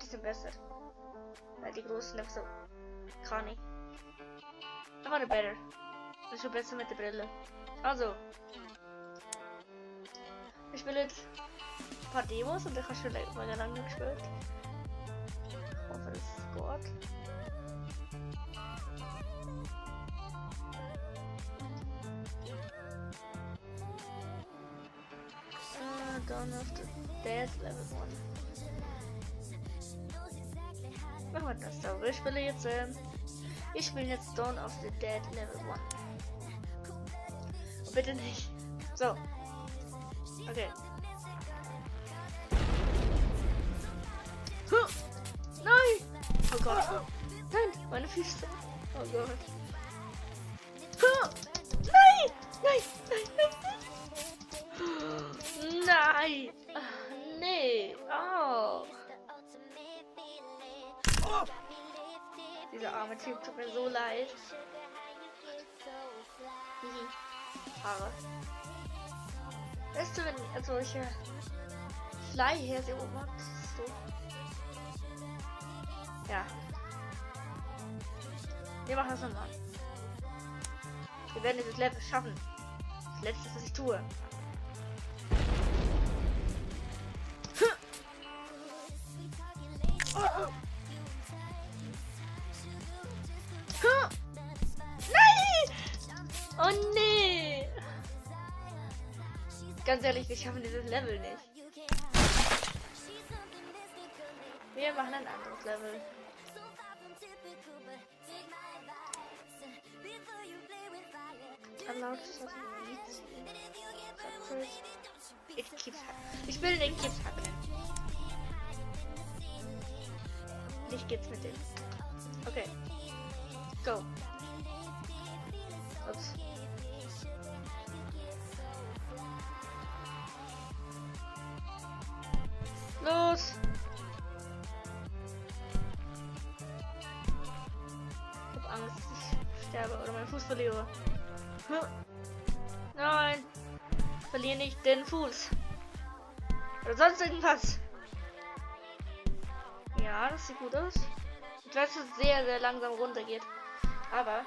Die sind besser. Weil die großen sind so krank. Aber eine better. Das ist schon besser mit der Brille. Also. Ich spiele jetzt ein paar Demos und ich habe schon mal lange gespielt. Ich hoffe, es geht. Dawn of the Dead Level 1. Machen wir das da. Ich spiele jetzt Dawn of the Dead Level 1. Oh, bitte nicht. So. Okay. Huh. Nein! Oh Gott. Nein, meine Füße. Oh Gott. Huh. Nein! Nein! Nein! Nein! Nein! Ach, nee! Oh. Dieser arme Typ tut mir so leid. Haare. Weißt du, wenn solche Fly hier so oben so. Ja. Wir machen das nochmal. Wir werden dieses Level schaffen. Das letzte, was ich tue. Oh nee! Ganz ehrlich, wir schaffen dieses Level nicht. Wir machen ein anderes Level. Ich will den Kids hacken. Nicht geht's mit dem. Okay. Go. Ups. Los! Ich hab Angst, ich sterbe oder meinen Fuß verliere. Nein! Ich verliere nicht den Fuß. Oder sonst irgendwas. Ja, das sieht gut aus. Ich weiß, dass es sehr, sehr langsam runtergeht. Aber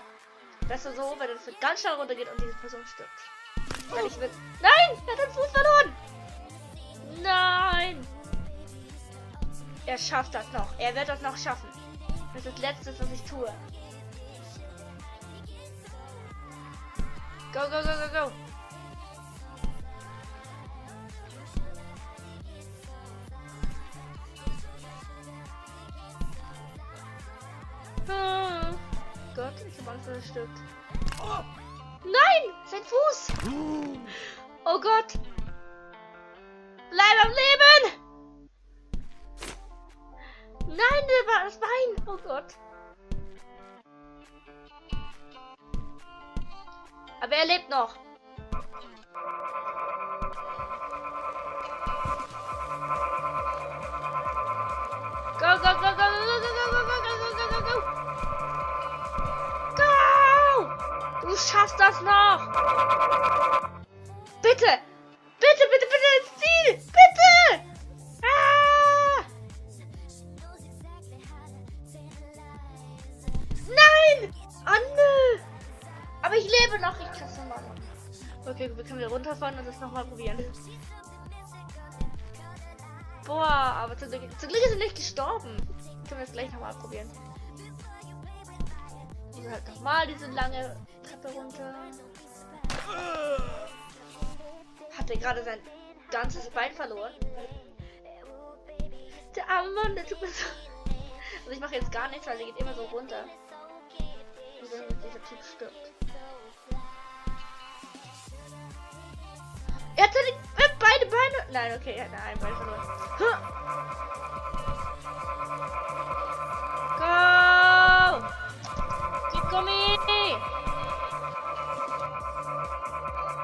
besser so, wenn es ganz schnell runtergeht und diese Person stirbt. Weil ich will. Nein! Er hat den Fuß verloren! Nein! Er schafft das noch. Er wird das noch schaffen. Das ist das Letzte, was ich tue. Go, go, go, go, go. Ah. Gott, ich hab Angst, dass er stirbt. Oh. Nein! Sein Fuß! Oh Gott! Bleib am Leben! Nein, das Bein! Oh Gott! Aber er lebt noch! Go, go, go, go, go, go, go, go, go, go, go, go, go! Du schaffst das noch! Bitte! Bitte, bitte, bitte ins Ziel! Bitte! Ah! Nein! Anne! Aber ich lebe noch. Ich kann es nochmal machen. Okay, wir können wieder runterfahren und das nochmal probieren. Boah, aber zum Glück ist er nicht gestorben. Können wir es gleich nochmal probieren. Und halt nochmal diese lange Treppe runter. Hat er gerade sein ganzes Bein verloren? Der arme Mann, der tut mir so. Also ich mache jetzt gar nichts, weil er geht immer so runter. Und dann dieser Typ stirbt. Er hat beide Beine. Nein, okay, er hat ein Bein verloren. Go! Keep coming!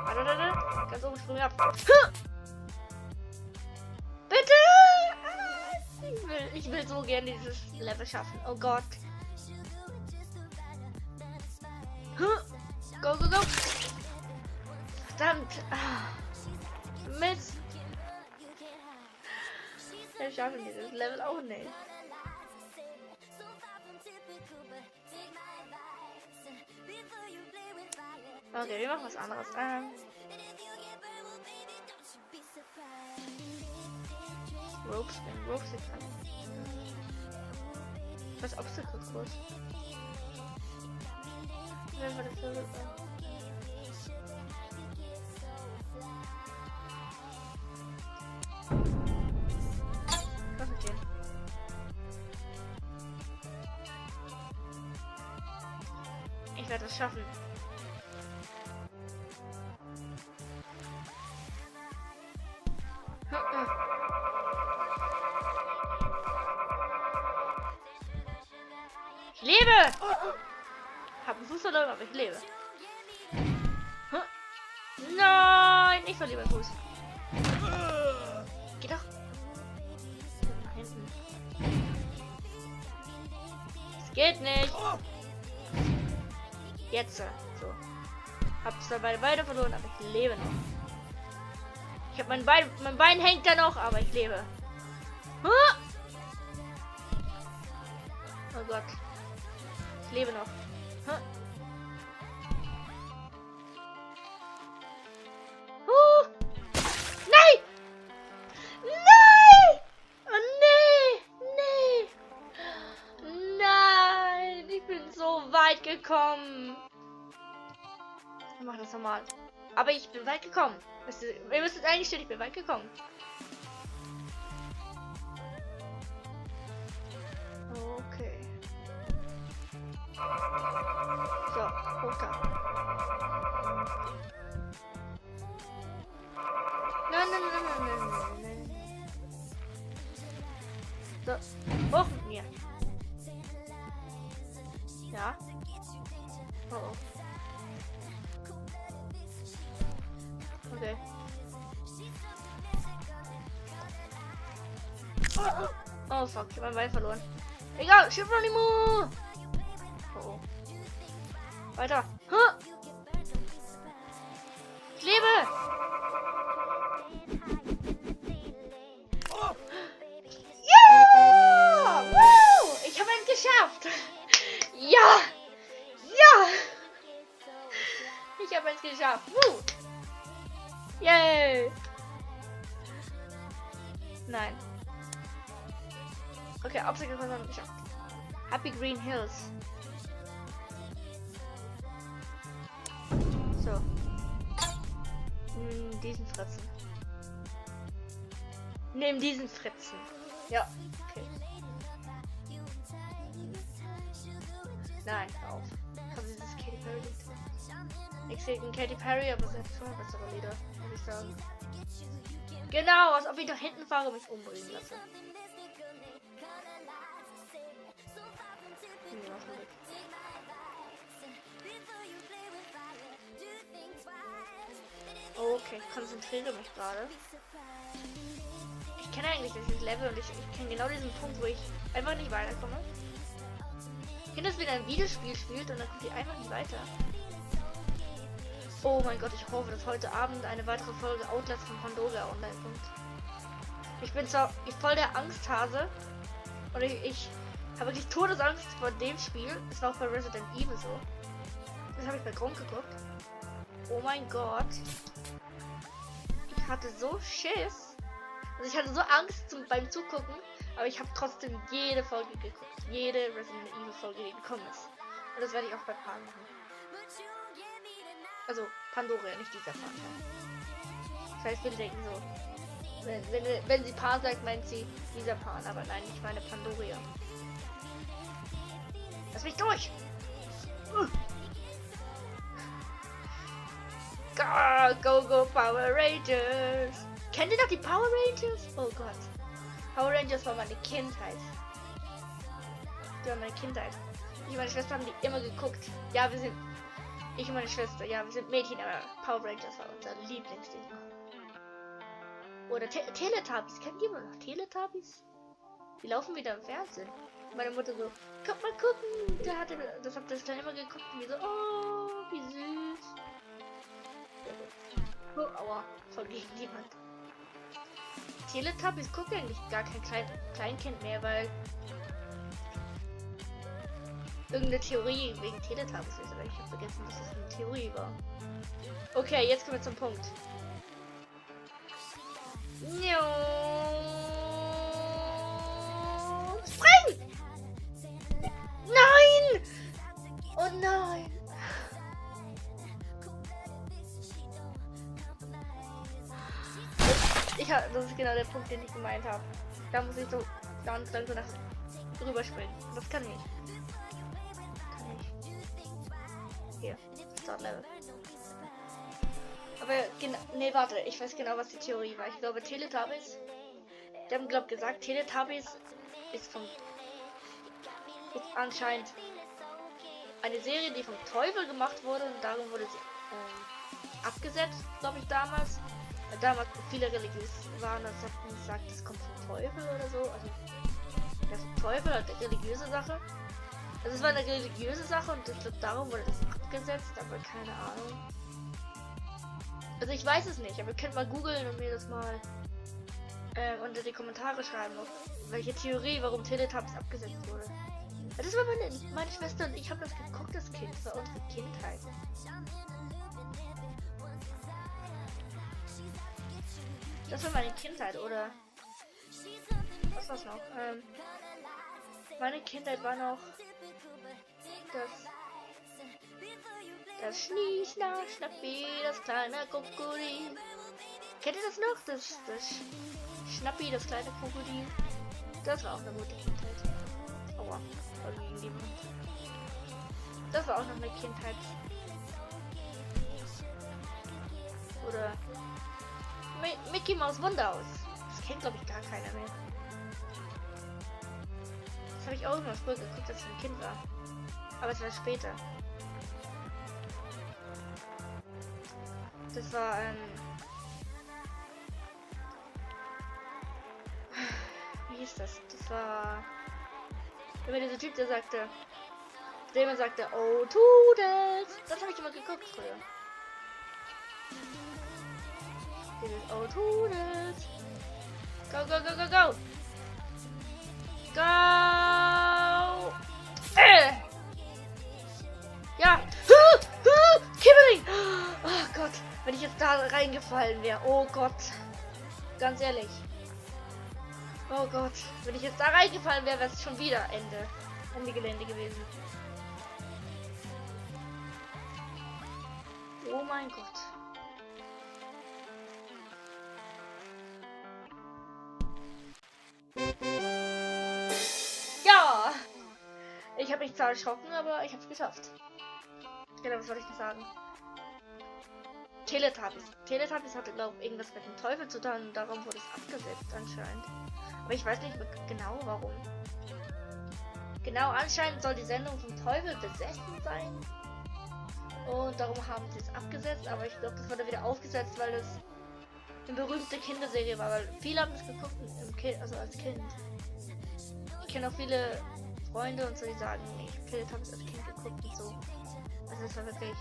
Warte. Ganz oben springen ab. Bitte! Ich will so gerne dieses Level schaffen. Oh Gott. Go, go, go! Verdammt! Mist! Ich schaffe dieses Level auch nicht. Okay, wir machen was anderes. Ropes, wenn Ropes jetzt kann. Was Obstacle Kurs? Wenn wir das so okay. Ich werde das schaffen. Ich lebe! Hab einen Fuß verloren, aber ich lebe. Nein, ich verliere meinen Fuß. Geht doch. Nach hinten. Es geht nicht. Jetzt. So. Hab zwar beide Beine verloren, aber ich lebe noch. Ich habe mein Bein hängt da noch, aber ich lebe. Oh Gott. Ich lebe noch. Nein! Nein! Oh nee! Nee! Nein! Ich bin so weit gekommen. Ich mach das normal. Aber ich bin weit gekommen. Ihr müsst es eigentlich stehen, ich bin weit gekommen. Okay. So, runter. Nein. So, hoch mit mir. Ja. Oh. Okay. Oh fuck, ich hab mein Bein verloren. Egal, Schiffronimo! Oh. Weiter. Ich lebe! Ja! Woo! Ich habe es geschafft! Ja! Ja! Ich habe es geschafft! Woo! Yay! Nein. Okay, Obstacle haben wir geschafft. Happy Green Hills. So. Diesen Fritzen. Nehmen diesen Fritzen. Ja, okay. Nein, auf. Haben Sie das Katy Perry Lied? Ich sehe Katy Perry, aber es hat schon bessere Lieder, würde ich sagen. Genau, als ob ich nach hinten fahre und mich umbringen lasse. Okay, ich konzentriere mich gerade. Ich kenne eigentlich dieses Level und ich kenne genau diesen Punkt, wo ich einfach nicht weiterkomme. Ich kenne das, wenn ein Videospiel spielt und dann kommt ihr einfach nicht weiter. Oh mein Gott, ich hoffe, dass heute Abend eine weitere Folge Outlast von Pandora online kommt. Ich bin zwar voll der Angsthase und ich habe wirklich Todesangst vor dem Spiel. Das war auch bei Resident Evil so. Das habe ich bei Grund geguckt. Oh mein Gott. Ich hatte so Schiss. Also ich hatte so Angst beim Zugucken, aber ich habe trotzdem jede Folge geguckt. Jede Resident Evil Folge, die gekommen ist. Und das werde ich auch bei Pan machen. Also Pandora, nicht dieser Pan. Das heißt, wir denken so. Wenn sie Pan sagt, meint sie dieser Pan, aber nein, ich meine Pandoria. Lass mich durch! Go Power Rangers! Kennt ihr noch die Power Rangers? Oh Gott. Power Rangers war meine Kindheit. Die war meine Kindheit. Ich und meine Schwester haben die immer geguckt. Ja, ich und meine Schwester, ja, wir sind Mädchen, aber Power Rangers war unser Lieblingsding. Oder Teletubbies. Kennt jemand noch Teletubbies? Die laufen wieder im Fernsehen. Meine Mutter so, kommt mal gucken. Das habt ihr dann immer geguckt und wir so, oh, wie süß. Oh, aua, voll gegen jemand. Teletubbies gucke eigentlich gar kein Kleinkind mehr, weil irgendeine Theorie wegen Teletubbies ist, aber ich habe vergessen, dass das eine Theorie war. Okay, jetzt kommen wir zum Punkt. Spring! Nein! Oh nein! Das ist genau der Punkt, den ich gemeint habe. Da muss ich so ganz langsam drüber springen. Das kann ich. Hier, Start Level. Aber genau, nee, warte, ich weiß genau, was die Theorie war. Ich glaube, Teletubbies. Die haben, glaube gesagt, Teletubbies ist anscheinend eine Serie, die vom Teufel gemacht wurde und darum wurde sie abgesetzt, glaube ich, damals. Weil damals viele religiös waren, als hätten gesagt, das kommt vom Teufel oder so. Also, der vom Teufel, halt eine religiöse Sache. Also, es war eine religiöse Sache und ich glaube, darum wurde das abgesetzt, aber keine Ahnung. Also, ich weiß es nicht, aber ihr könnt mal googeln und mir das mal unter die Kommentare schreiben, auf welche Theorie, warum Teletubbies abgesetzt wurde. Das war meine Schwester und ich habe das geguckt, das Kind. Das war unsere Kindheit. Das war meine Kindheit, oder? Was war's noch? Meine Kindheit war noch das Schnie, Schnapp, Schnappi, das kleine Krokodil. Kennt ihr das noch? Das Schnappi, das kleine Krokodil. Das war auch eine gute Kindheit. Aua, das war auch noch eine Kindheit. Oder Mickey Maus Wunderhaus. Das kennt, glaube ich, gar keiner mehr. Das habe ich auch immer früher geguckt, als ich ein Kind war. Aber es war später. Das war, wie hieß das? Das war immer dieser Typ, der immer sagte, oh Toodles. Das habe ich immer geguckt früher. Dieses oh Toodles. Go, go, go, go, go. Go. Ja. Kimberly. Oh Gott. Wenn ich jetzt da reingefallen wäre. Oh Gott. Ganz ehrlich. Oh Gott. Wenn ich jetzt da reingefallen wäre, wäre es schon wieder Ende Gelände gewesen. Oh mein Gott. Ja. Ich habe mich zwar erschrocken, aber ich habe es geschafft. Genau, was wollte ich noch sagen? Teletubbies hatte, glaube ich, irgendwas mit dem Teufel zu tun und darum wurde es abgesetzt anscheinend. Aber ich weiß nicht genau warum. Genau, anscheinend soll die Sendung vom Teufel besessen sein. Und darum haben sie es abgesetzt, aber ich glaube, das wurde wieder aufgesetzt, weil es eine berühmte Kinderserie war, weil viele haben es geguckt also als Kind. Ich kenne auch viele Freunde und so, die sagen, ich habe Teletubbies als Kind geguckt und so. Also es war wirklich...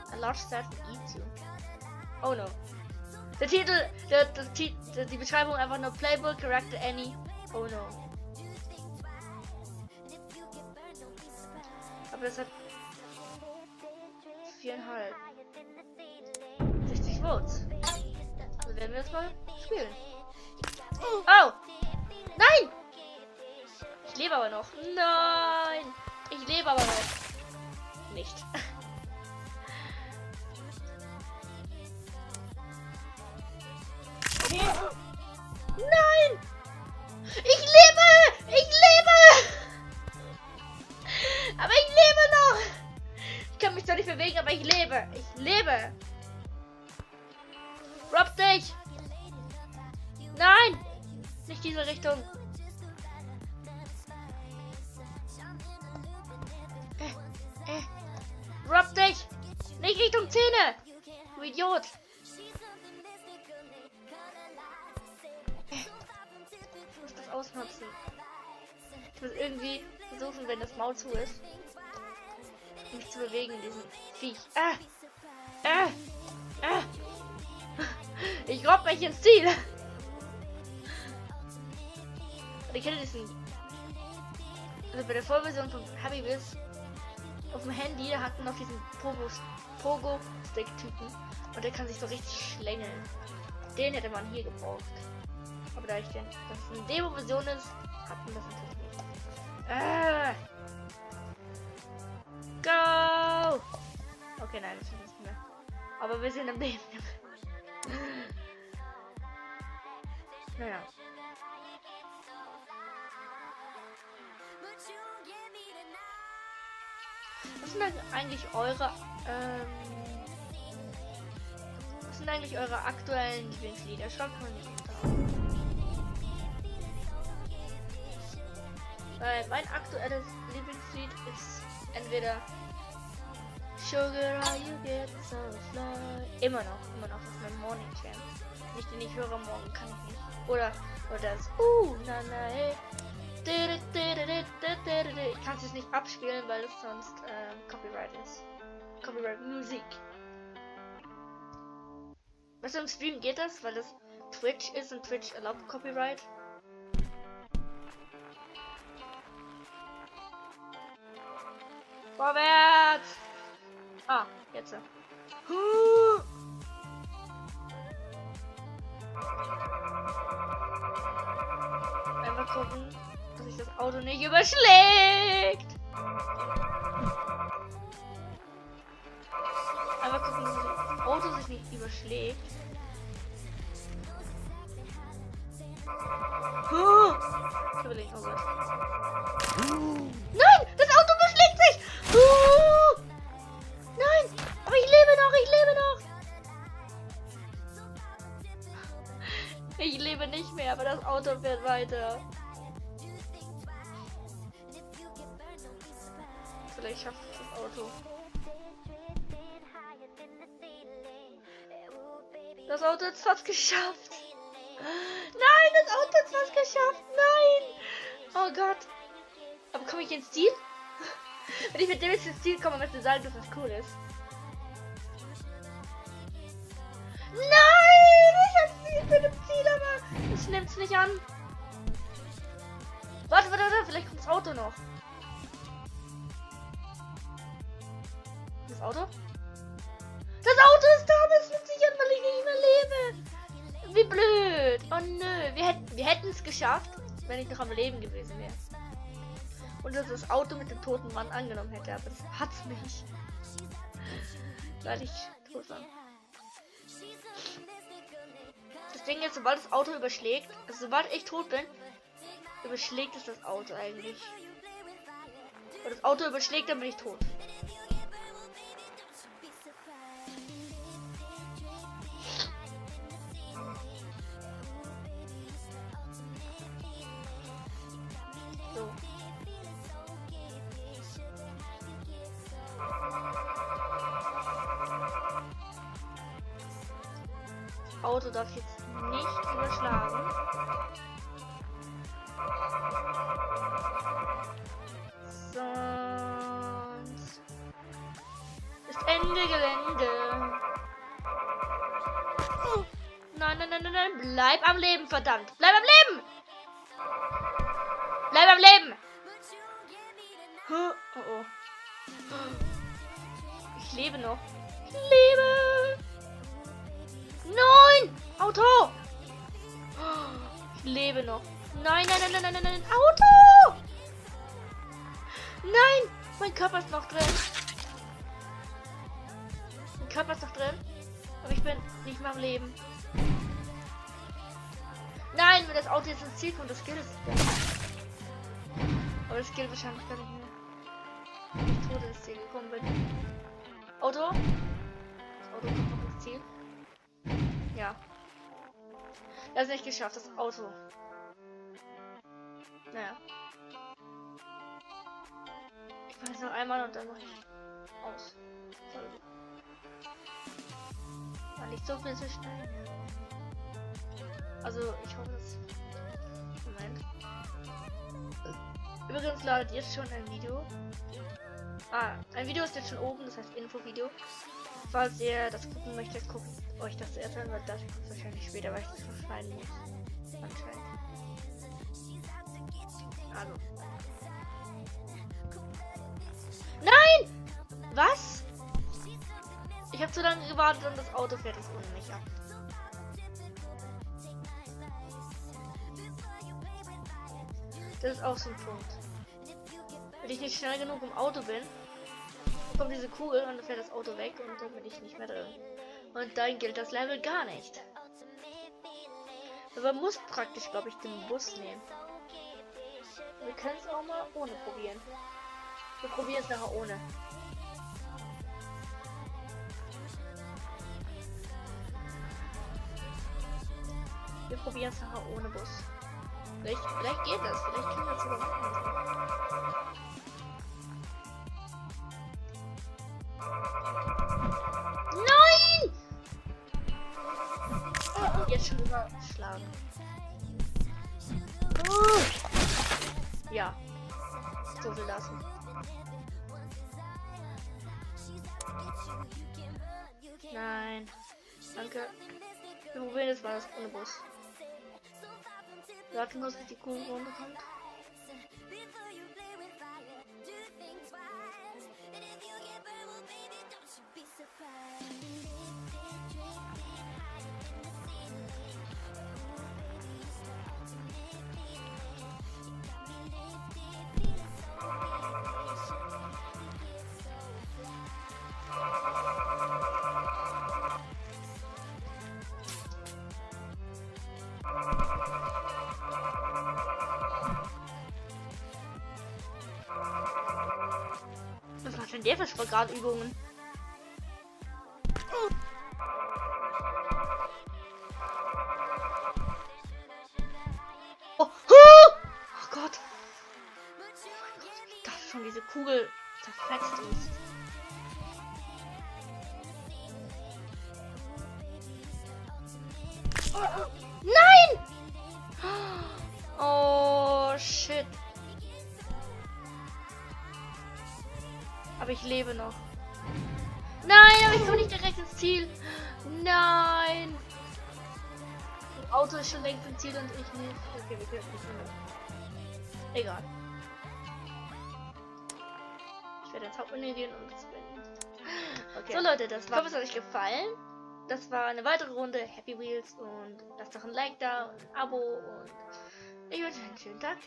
A large statue eats you. Oh no. Der Titel, die Beschreibung einfach nur Playable Character Annie. Oh no. Aber es hat 4,5. 60 Votes. Also werden wir das mal spielen. Oh! Nein! Ich lebe aber noch. Nein! Ich lebe aber noch. Nicht. Nein! Ich lebe! Ich lebe! Aber ich lebe noch! Ich kann mich zwar nicht bewegen, aber ich lebe! Ich lebe! Rob dich! Nein! Nicht diese Richtung! Rob dich! Nicht Richtung Zähne! Du Idiot! Ich muss das ausnutzen. Ich muss irgendwie versuchen, wenn das Maul zu ist, mich zu bewegen in diesem Viech. Ich robb mich ins Ziel. Und ich hätte diesen... Also bei der Vollversion von Happy Wheels auf dem Handy, da hat man noch diesen Pogo-Stick-Typen. Und der kann sich so richtig schlängeln. Den hätte man hier gebraucht. Aber da ich denn, dass es eine Demo-Version ist, hat man das natürlich nicht. Go! Okay, nein, das ist nicht mehr. Aber wir sind am Leben. Naja. Was sind eigentlich eure aktuellen Lieblingslieder? Schreibt mal nicht unter. Weil mein aktuelles Lieblingslied ist entweder Sugar, how you get so fly. Immer noch, das ist mein Morning Chant. Nicht den ich höre morgen, kann ich nicht. Oder das na na hey. Ich kann es jetzt nicht abspielen, weil es sonst Copyright ist. Copyright Musik. Was im Stream geht das, weil das Twitch ist und Twitch erlaubt Copyright. Vorwärts! Ah, jetzt. Einfach gucken, dass sich das Auto nicht überschlägt. Einfach gucken, dass das Auto sich nicht überschlägt. Ich überlege, oh Gott. Nein! Das Auto überschlägt sich! Nein! Aber ich lebe noch! Ich lebe nicht mehr, aber das Auto fährt weiter. Vielleicht schafft es das Auto. Das Auto hat es fast geschafft. Nein, das Auto hat es fast geschafft. Nein. Oh Gott. Aber komme ich ins Ziel? Wenn ich mit dem jetzt ins Ziel komme, möchte ich sagen, dass das cool ist. Nein, ich hab's nicht mit dem Ziel, aber es nimmt's nicht an. Warte, vielleicht kommt das Auto noch. Das Auto? Das Auto ist da, aber es nimmt sich an, weil ich nicht mehr lebe. Wie blöd. Oh nö, wir hätten es geschafft, wenn ich noch am Leben gewesen wäre. Und dass das Auto mit dem toten Mann angenommen hätte, aber das hat's nicht. Weil ich tot war. Das Ding ist, sobald das Auto überschlägt, also sobald ich tot bin, überschlägt es das Auto eigentlich. Und das Auto überschlägt, dann bin ich tot. So. Das Auto darf jetzt nicht überschlagen. Sonst ist Ende Gelände. Nein. Bleib am Leben, verdammt. Bleib am Leben. Bleib am Leben. Oh. Ich lebe noch. Ich lebe. Nein! Auto! Ich lebe noch. Nein. Auto! Nein! Mein Körper ist noch drin. Aber ich bin nicht mehr am Leben. Nein, wenn das Auto jetzt ins Ziel kommt, das gilt es. Aber das gilt wahrscheinlich gar nicht mehr. Wenn ich tot ins Ziel gekommen bin. Auto? Das Auto kommt noch ins Ziel. Ja. Das ist nicht geschafft, das Auto. Naja. Ich mache es noch einmal und dann mache ich aus. War nicht so viel zu schnell. Also, ich hoffe es. Moment. Übrigens ladet jetzt schon ein Video. Ein Video ist jetzt schon oben, das heißt Infovideo. Falls ihr das gucken möchtet, guckt euch das erst an, weil das kommt wahrscheinlich später, weil ich das noch schneiden muss. Anscheinend. Also. Nein! Was? Ich habe zu lange gewartet und das Auto fährt es ohne mich ab. Das ist auch so ein Punkt. Wenn ich nicht schnell genug im Auto bin, kommt diese Kugel und dann fährt das Auto weg und dann bin ich nicht mehr drin. Und dann gilt das Level gar nicht. Aber man muss praktisch, glaube ich, den Bus nehmen. Wir können es auch mal ohne probieren. Wir probieren es nachher ohne. Wir probieren es nachher ohne Bus. Vielleicht geht das. Vielleicht können wir es sogar machen. Nein! Oh, jetzt schon überschlagen. Ja. So viel lassen. Nein. Danke. Wir probieren jetzt mal das ohne Bus. Warten, dass die Kugel runterkommt. Was macht denn der für Spagatübungen? Oh, oh Gott. Das ist schon diese Kugel zerfetzt ist. Nein! Oh shit. Aber ich lebe noch. Nein, aber ich komme nicht direkt ins Ziel. Nein. Das Auto ist schon längst im Ziel und ich nicht. Okay, wir können nicht mehr. Egal. Ich werde ins Hauptmenü gehen und das bin. Okay. So Leute, das war. Ich hoffe, es hat euch gefallen. Das war eine weitere Runde Happy Wheels und lasst doch ein Like da und ein Abo und ich wünsche euch einen schönen Tag.